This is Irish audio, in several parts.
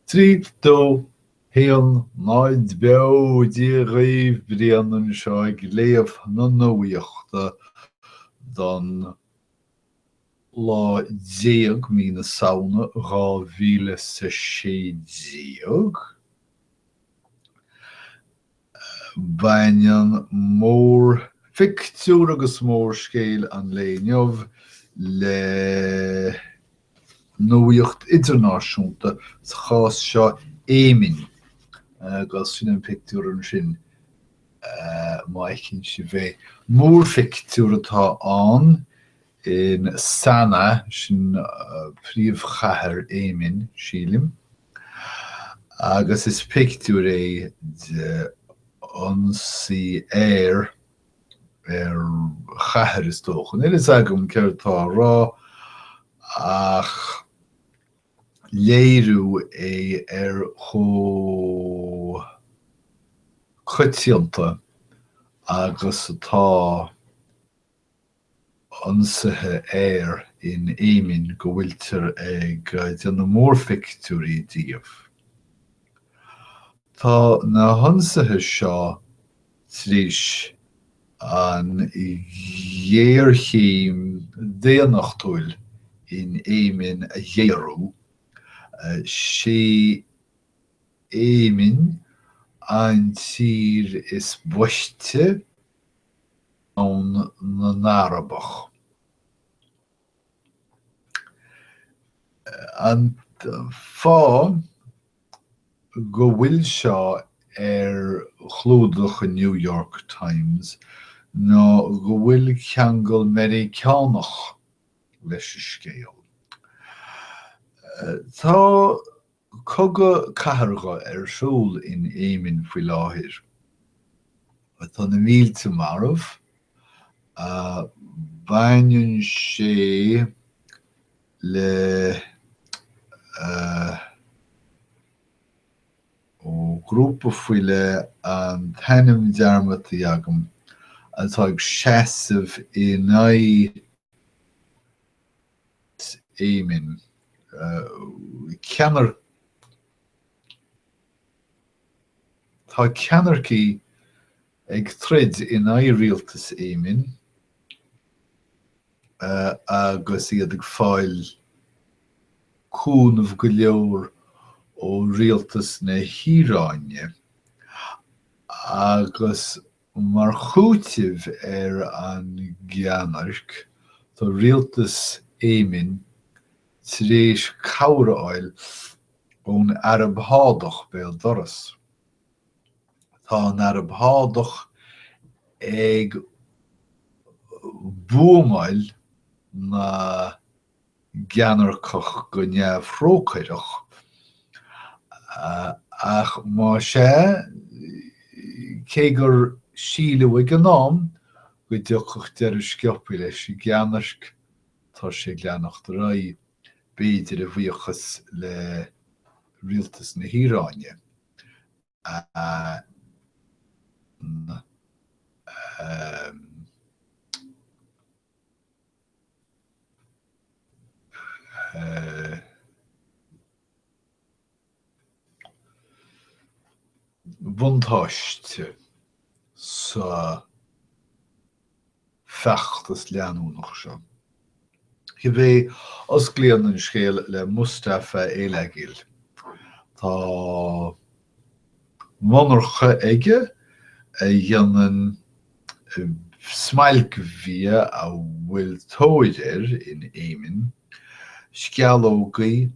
3, 2, 1, 0 Beo! Dia dhaoibh, Brian anseo ag léamh na nuachta don lá déag mí na Samhna 2016. Baineann mórphictiúr agus mórscéal an lae inniu le nuaíocht idirnáisiúnta, sa chás seo Éimin, agus sin an pictiúr ansin, má fheiceann sibh é. Múrphictiúr atá ann in Sanaa, sin príomhchathair Éimin, sílim, agus is pictiúr é de ionsaí aeir ar chathair, is dócha. Níl fhios agam céard atá á rá ach léiriú é ar chomh coitianta agus atá ionsaithe aeir in Éimin go bhfuiltear ag déanamh múrphictiúirí díobh. Tá na hionsaithe seo tar éis an ghéarchéim daonnachtúil in Éimin a ghéarú. Sé Éimin an tír is boichte Domhan na nArabach. An fáth go bhfuil seo ar chlúdach an New York Times ná go bhfuil ceangal Meiriceánach leis an scéal. Tá Cogadh cathartha ar siúl in Éimin faoi láthair. Tá na mílte marbh. Baineann sé le grúpa faoi leith, an t-ainm dearmadta agam, atá ag seasamh in aghaidh Éimin. Ceannairc Tá ceannaircigh ag troid in aghaidh rialtas Éimin agus iad ag fáil cúnamh go leor ó rialtas na hIaráine agus Mar chúiteamh ar an gceannairc, tá rialtas Éimin tar éis cabhair a fháil ón Araib Shádach béal dorais. Tá an Araib Shádach ag buamáil na gceannairceach go neamhthrócaireach, ach más ea, cé gur síleadh ag an am go dtiocfadh deireadh sciobtha leis an gceannairc, tá sé ag leanacht ar aghaidh, b'fhéidir a bhuíochas le rialtas na hIaráine. An buntáiste sa feachtas leanúnach seo. Cibé, osclaíonn an scéal le Mustafa Elagil. Tá monarcha aige a dhéanann smailcbhia a bhfuil tóir air in Éimin, sceallógaí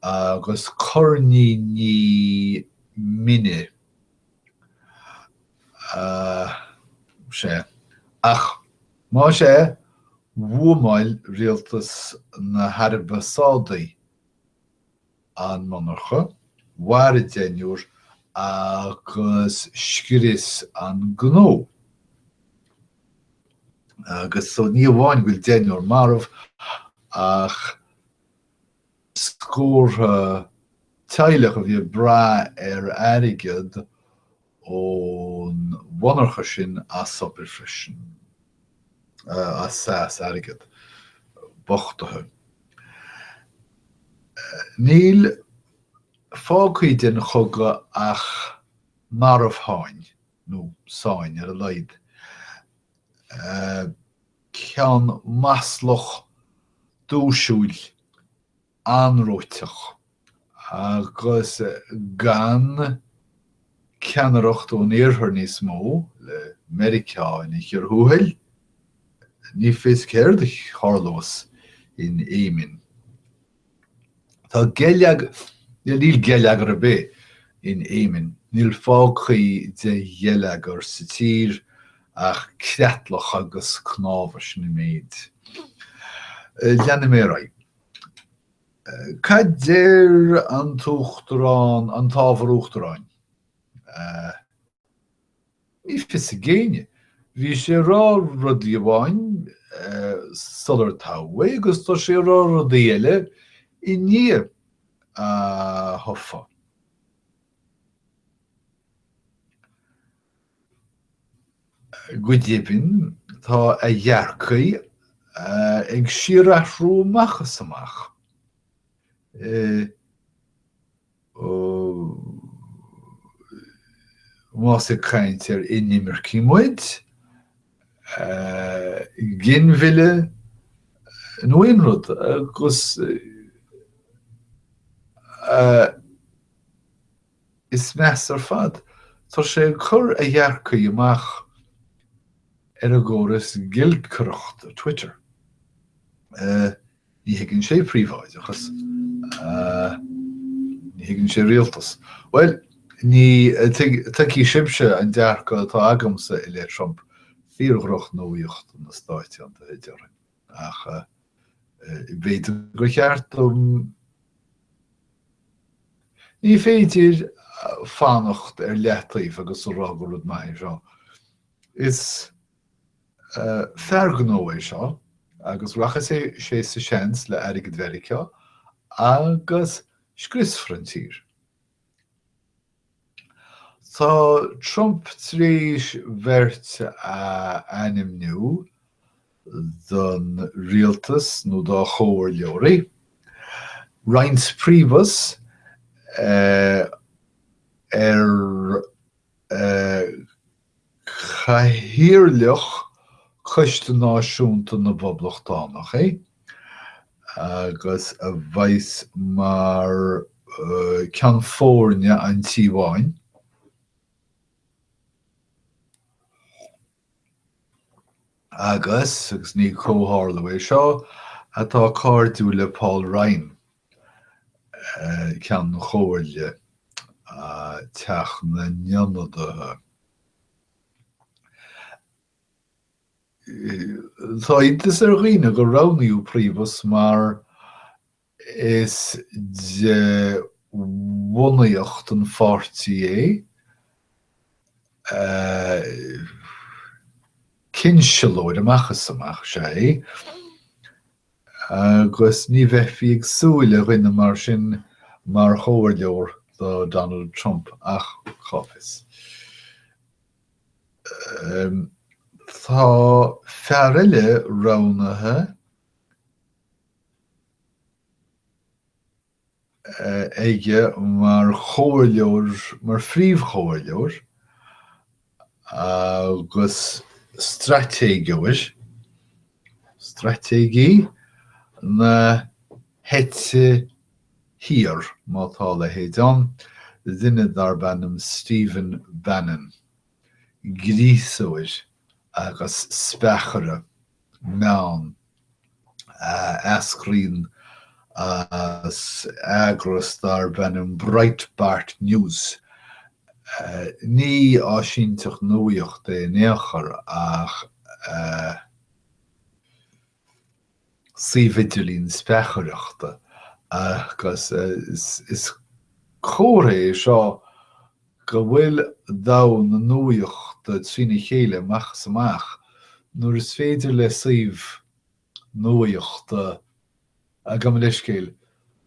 agus coirníní mine. Sea. Ach más ea, bhuamáil rialtas na hAraibe Sádaí an monarcha, mharaigh deichniúr agus scrios an gnó. Agus so ní amháin go bhfuil deichniúr marbh ach scórtha teaghlach a bhí ag brath ar airgead ón mhonarcha sin as obair freisin, as airgead, bochtaithe. Níl fágtha den chogadh ach marbhsháinn, nó sáinn ar a laghad. Ceann maslach duaisiúil anróiteach agus gan ceannaireacht ón Iarthar níos mó, le Meiriceá ina chíor thuathail, ní fios céard a tharlós in Éimin. Tá geilleagar, níl geilleagar ar bith in Éimin, níl fágtha de gheilleagar sa tír ach creatlach agus cnámha, sin an méid. Leanfaidh mé ar aghaidh. Cad deir an tUachtarán, an t-ábhar Uachtaráin? Ní fios ag éinne. Bhí sé ag rá rudaí amháin sular toghadh é agus tá sé ag rá rudaí eile i ndiaidh a thofa. Go deimhin, tá a dhearcthaí ag síorathrú amach is amach. Más ag caint ar inimircigh muid, ginmhilleadh nó aon rud, agus is measa ar fad, tá sé ag cur a dhearcthaí amach ar an gcóras giolcaireachta, Twitter. Ní thuigeann sé príobháideachas. Ní thuigeann sé rialtas. Bhuel, ní tuigfidh sibhse an dearcadh atá agamsa i leith Trump. Fíor-dhrochnuaíocht do na Stáit Aontaithe, déarfainn. Ach b'fhéidir gur cheart dom. Ní féidir fanacht ar leataobh agus a rá gur rud maith é seo. Is fear gnó é seo agus rachaidh sé sa seans le airgead Mheiriceá agus scriosfar an tír. Tá Trump tar éis beirt a ainmniú don rialtas nó dá chomhairleoirí, Reince Priebus ar Cathaoirleach Coiste Náisiúnta na bPoblachtánach é agus a bheas mar Ceann Foirne an Tí Bháin. Agus, agus ní comhtharlú é seo, atá cairdiúil le Paul Ryan, Ceann Chomhairle Teach na nIonadaithe. Tá iontas ar dhaoine gur roghnaíodh Priebus mar is de bhunaíocht an pháirtí é, cinsealóir amach is amach is ea é, agus ní bheifí ag súil le dhuine mar sin mar chomhairleoir do Donald Trump, ach cá bhfios. Tá fear eile roghnaithe aige mar chomhairleoir, mar phríomhchomhairleoir agus straitéigeoir, straitéigí na heite thiar, má tá a leithéid ann, duine darb ainm Stephen Bannon, gríosóir agus speachaire meán a eascraíonn as eagras darb ainm Breitbart News. Ní áisínteacht nuaíochta é in aon chor ach suíomh idirlín speachaireachta agus is comhartha é seo go bhfuil domhan na nuaíochta trína chéile amach is amach nuair is féidir le suíomh nuaíochta, gabh mo leithscéal,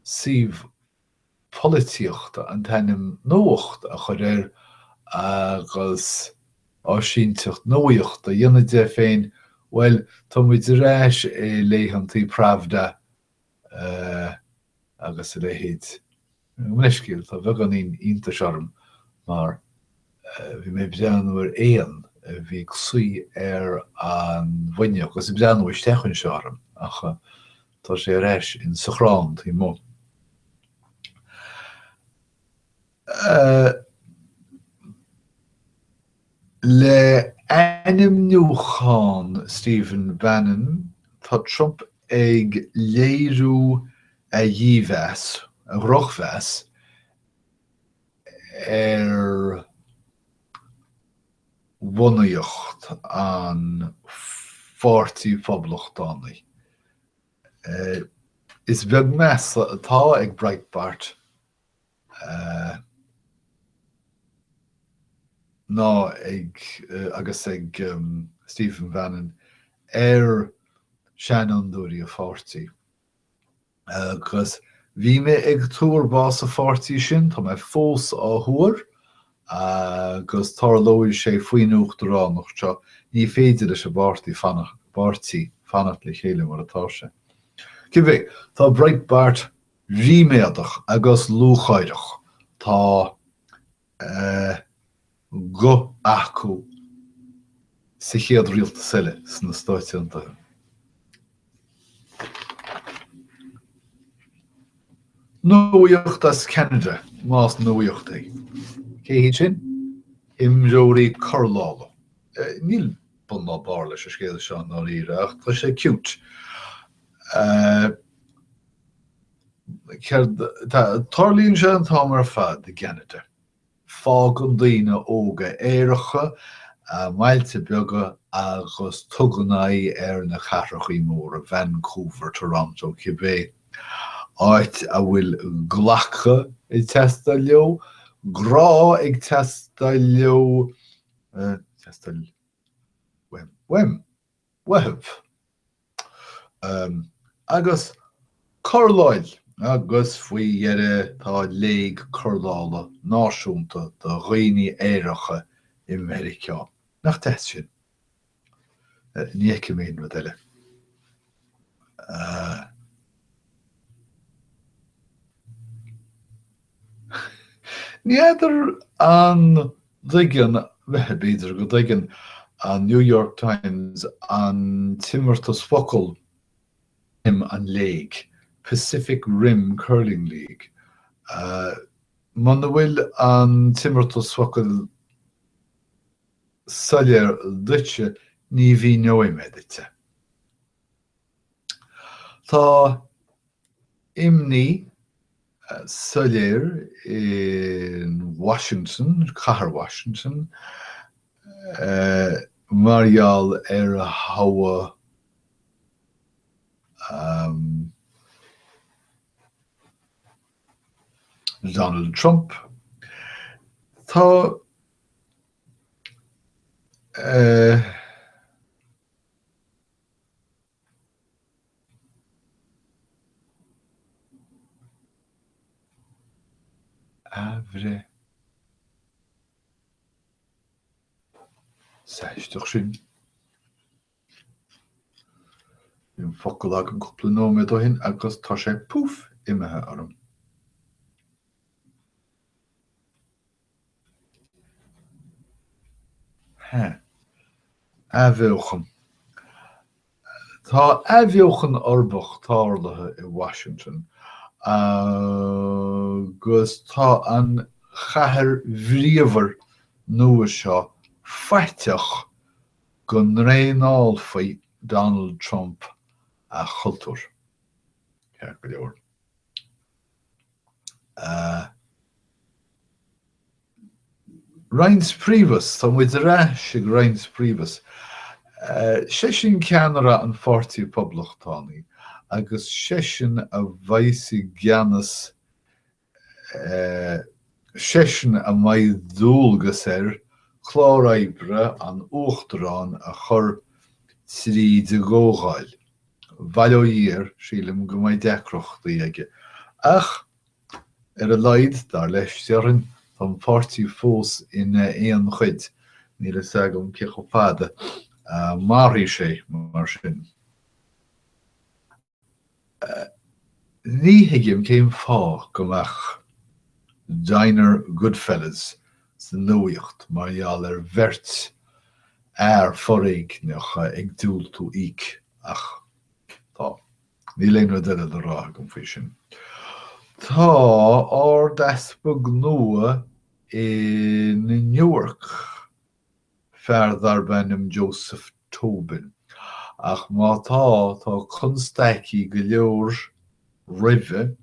suíomh polaitíochta an t-ainm nuacht a chur air agus áisínteacht nuaíochta a dhéanamh de féin, bhuel, tá muid ar ais i laethantaí Pravda. Agus a leithéid. Mo leithscéal, tá beagáinín iontais orm mar bhí mé ag breathnú ar éan a bhí ag suí ar an bhfuinneog agus ag breathnú isteach anseo orm ach tá sé ar ais in sa chrann taobh amuigh. Le ainmniúchán Stephen Bannon, tá Trump ag léiriú a dhímheas, a dhrochmheas, ar bhunaíocht an Pháirtí Phoblachtánaigh. Is beag meas atá ag Breitbart ná ag agus ag Stephen Bannon ar seanfhondúirí a pháirtí. Agus bhí mé ag tuar bás a pháirtí sin, tá mé fós á thuar, agus tarlóidh sé faoin uachtaránacht seo, ní féidir leis an bpáirtí fanacht, bpáirtí fanacht le chéile mar atá sé. Cibé, tá Breitbart ríméadach agus lúcháireach. Tá guth acu sa chéad rialtas eile sna Stáit Aontaithe. Nuaíocht as Ceanada, más nuaíocht é. Cé hiad sin? Imreoirí curlála. Níl bun ná barr leis an scéal seo i ndáiríre ach tá sé cute. Céard, tarlaíonn sé an t-am ar fad i gCeanada. Fágann daoine óga aeracha a mbailte beaga agus tugann aghaidh ar na cathrachaí móra, Vancouver, Toronto, cibé áit a bhfuil glacadh ag teastáil leo, grá ag teastáil leo, teastáil uaim, uaim, uathu. Agus curláil! Agus faoi dheireadh tá léig curlála náisiúnta do dhaoine aeracha i Meiriceá. Nach deas sin? Ní fheicim aon rud eile. Ní fheadar an dtuigeann, b'fhéidir go dtuigeann, an New York Times an t-imeartas focal ainm an léig, Pacific Rim Curling League. Muna bhfuil an t-imeartas focal soiléir duitse, ní mhíneoidh mé duit é. Tá imní soiléir in Washington, cathair Washington, mar gheall ar thoghadh Donald Trump. Tá Athbhreith. Is aisteach sin. Bhí an focal agam cúpla nóiméad ó shin agus tá sé, púf, imithe orm. Athbheochan. Tá athbheochan uirbeach tarlaithe i Washington agus tá an chathair bhríomhar nua seo faiteach go ndraenálfaí Donald Trump a chultúr. Ceart go leor. Reince Priebus, tá muid ar ais ag Reince Priebus. Seisean ceannaire an Pháirtí Poblachtánaigh agus seisean a bheas i gceannas, seisean a mbeidh dualgas air clár oibre an Uachtaráin a chur tríd an gComhdháil. Bail ó Dhia air, sílim go mbeidh deacrachtaí aige. Ach ar a laghad, dar leis, déarfainn, tá an páirtí fós ina aon chuid. Níl a fhios agam cé chomh fada a mairfidh sé mar sin. Ní thuigim cén fáth go mbeadh Diner Goodfellas sa nuaíocht mar gheall ar bheirt fhear foréigneacha ag diúltú íoc, ach tá. Níl aon rud eile le rá agam faoi sin. Tá Ard-Easpag nua i Newark. fear darb ainm Joseph Tobin. Ach má tá, tá constaicí go leor roimhe,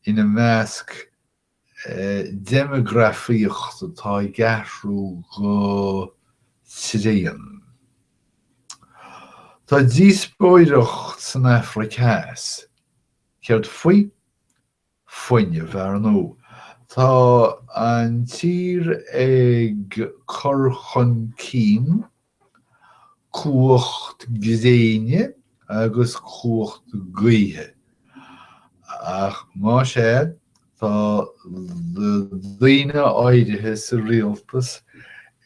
ina measc deimeagrafaíocht atá ag athrú go tréan. Tá díospóireacht san Afraic Theas. Céard faoi? Fuinneamh, ar ndóigh. Tá an tír ag cur chun cinn cumhacht gréine agus cumhacht gaoithe. Ach más ea, tá daoine áirithe sa rialtas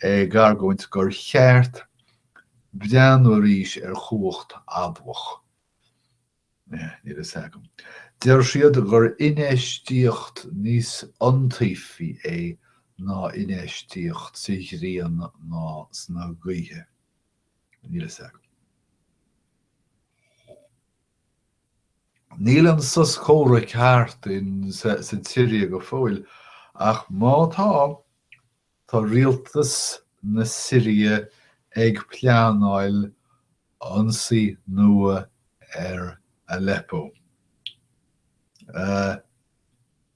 ag argóint gur cheart breathnú arís ar chumhacht admhach. Níl a fhios agam. Deir siad gur infheistíocht níos iontaofaí é ná infheistíocht sa ghrian ná sna gaoithe. Níl a fhios agam. Níl an sos comhraic thart sa tSiria go fóill, ach má tá, tá rialtas na Siria ag pleanáil ionsaí nua ar Aleppo.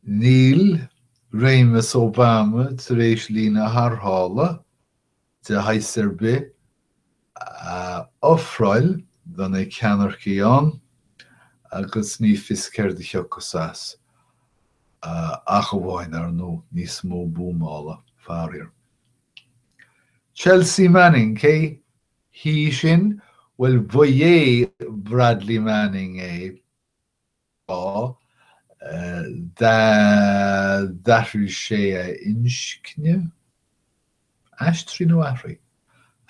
Níl réimeas Obama tar éis líne tharrthála de shaghas ar bith a ofráil do na ceannaircigh ann agus ní fios céard a thiocfas as, ach amháin, ar ndóigh, níos mó buamála, faraor. Chelsea Manning, cé hí sin? Bhuel, ba é Bradley Manning é tráth a d'athraigh sé a inscne? Aistrigh nó athraigh?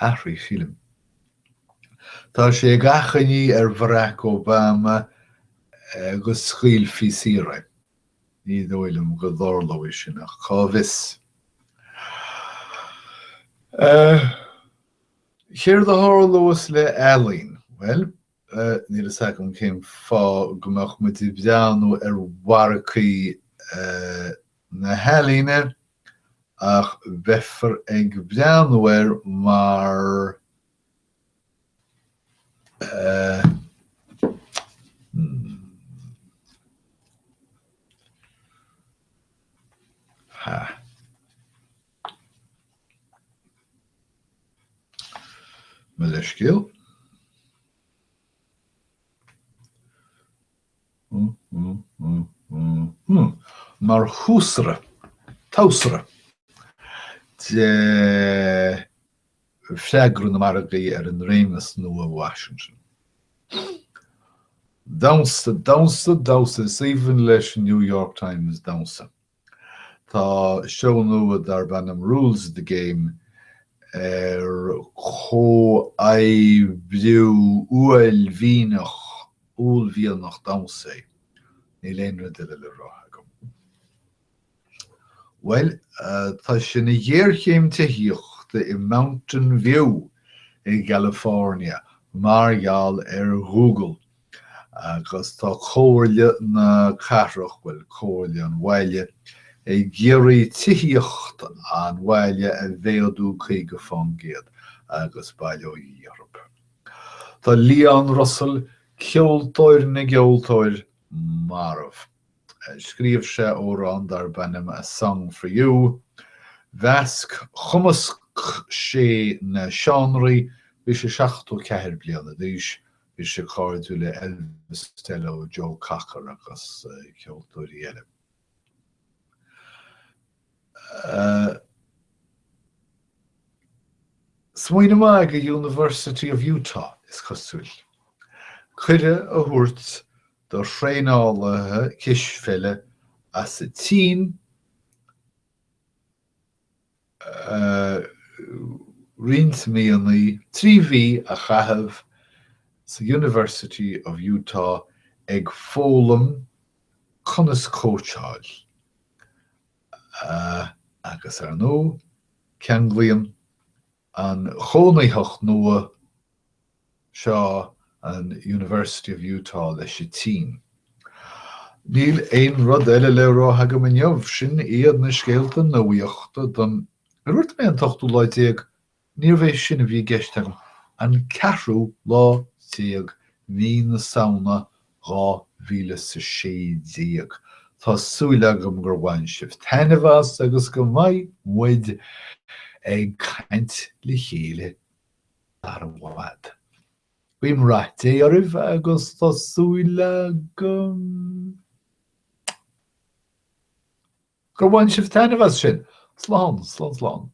Athraigh, sílim. Tá sé ag achainí ar Bharack Obama go scaoilfí saor é. Ní dóigh liom go dtarlóidh sin, ach cá bhfios? Céard a tharlós le ealaín? Bhuel, níl fhios agam cén fáth go mbeadh muid ag breathnú ar mhargaí na healaíne, ach beifear ag breathnú air mar Ha. Mo leithscéal. Mar thúsra, tomhsaire de freagra na margaí ar an réimeas nua i Washington. Damhsa, damhsa, damhsa, is aoibhinn leis an New York Times damhsa. Tá seó nua darb ainm Rules of the Game ar comhoibriú uaillmhianach uaillmhianach damhsa é. Níl aon rud eile le rá agam. Bhuel, tá sé ina ghéarchéim tithíochta i Mountain View i gCalifornia mar gheall ar Google. Agus tá comhairle na cathrach, bhuel, comhairle an bhaile, ag iarraidh tithíocht an bhaile a mhéadú 50% agus bail ó Dhia orthu. Tá Leon Russell, ceoltóir na gceoltóir, marbh. Scríobh sé amhrán darb ainm A Song For You. Mheasc, chumasc sé na seánraí, bhí sé 74 bliana d'aois, Bhí sé cairdiúil le Elvis Costello, Joe Cocker agus ceoltóirí eile. Smaoineamh maith ag University of Utah, is cosúil, cuireadh a thabhairt do thraenálaithe cispheile as an tSín, roinnt míonna, 3 mhí a chaitheamh sa University of Utah ag foghlaim. Conas cóitseáil. Agus ar ndóigh, ceanglaíonn an chónaitheacht nua seo an University of Utah leis an tSín. Níl aon rud eile le rá agam inniu, sin iad na scéalta nuachta don, ar dúirt mé an t-ochtú lá déag? Níorbh é sin a bhí i gceist agam, an ceathrú lá déag mí na Samhna 2016. Tá súil agam gur bhain sibh taitneamh as agus go mbeidh muid ag caint le chéile sar i bhfad. Guím rath Dé oraibh agus tá súil agam gur bhain sibh taitneamh as sin. Slán, slán, slán.